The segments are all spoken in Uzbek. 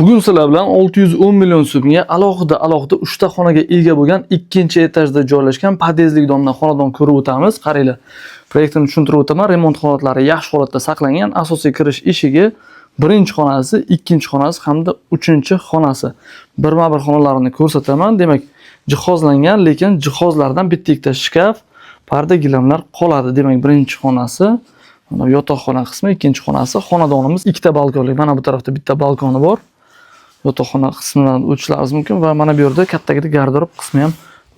Bugun sizlar bilan 610 million so'mga alohida alohida 3 ta xonaga ega bo'lgan ikkinchi etajda joylashgan podyezdlik domdan xonadon ko'rib o'tamiz. Qaranglar. Proyektini tushuntirib o'taman. Remont holatlari yaxshi holatda saqlangan. Asosiy kirish eshigi, birinchi xonasi, ikkinchi xonasi hamda uchinchi xonasi. Birma-bir xonalarini ko'rsataman. Demak, jihozlangan, lekin jihozlardan bitta-ikkita shkaf, parda gilamlar qoladi. Demak, birinchi xonasi, mana bu yotoqxona qismi, ikkinchi xonasi, xonadonimiz ikkita balkonli. Mana bu tarafda bitta balkoni bor. Yotoqxona qismidan o'tishlaringiz mumkin va mana bu yerda kattagina garderob qismi ham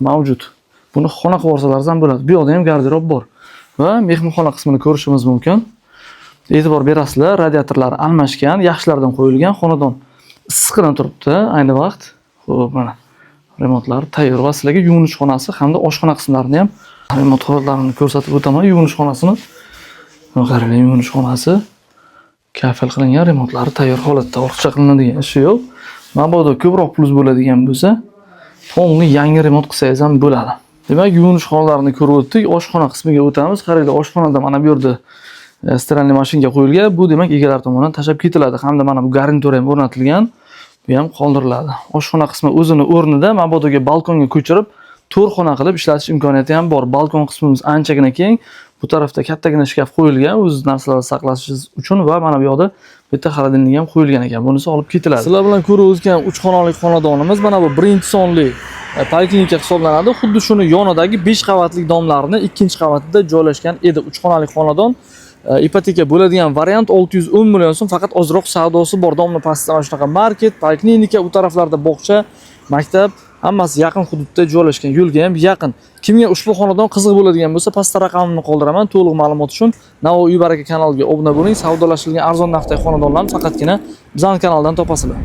mavjud. Buni xona qilib olsalaringiz ham bo'ladi. Bu yoqda ham garderob bor. Va mehmonxona qismini ko'rishimiz mumkin. E'tibor berasizlar, radiatorlar almashgan, yaxshilardan qo'yilgan, xonadon issiqqina turibdi ayni vaqt. Xo'p, mana remontlar tayyor va sizlarga yuvinish xonasi hamda oshxona qismlarini ham remont holatlarini ko'rsatib o'taman. Yuvinish xonasini qaranglar, yuvinish xonasi kafel qilingan, remontlari tayyor holatda, ortiqcha qilinadigan ishi yo'q. Mabodo ko'proq plyus bo'ladigan bo'lsa, полный yangi remont qilsangiz ham bo'ladi. Demak, yuvinish xonalarini ko'rib o'tdik. Oshxona qismiga o'tamiz. Qaranglar, oshxonada mana bu yerda стиральный mashinka qo'yilgan. Bu demak egalar tomonidan tashlab ketiladi hamda mana bu garnitur ham o'rnatilgan. Bu ham qoldiriladi. Oshxona qismi o'zini o'rnida, mabodoga balkonga ko'chirib, to'rt xona qilib ishlatish imkoniyati ham bor. Balkon qismimiz anchagina keng. Bu tarafda kattagina shkaf qo'yilgan, o'z narsalarni saqlashingiz uchun va mana bu yoqda bitta холодильник ham qo'yilgan ekan. Bunisi olib ketiladi. Sizlar bilan ko'rib o'tgan 3 xonali xonadonimiz mana bu birinchi sonli poliklinika hisoblanadi. Xuddi shuni yonidagi 5 qavatli domlarni ikkinchi qavatida joylashgan edi. 3 xonali xonadon ipoteka bo'ladigan variant 610 million so'm, faqat ozroq savdosi bor. Domni pastida mana shunaqa market, poliklinika, u taraflarda bog'cha, maktab, hammasi yaqin hududda joylashgan, yo'lga ham yaqin. Kimga ushbu xonadon qiziq bo'ladigan bo'lsa, pastda raqamimni qoldiraman. To'liq ma'lumot uchun Navo uy baraka kanaliga obuna bo'ling. Savdolashilgan arzon narxdagi xonadonlarni faqatgina bizning kanaldan topasizlar.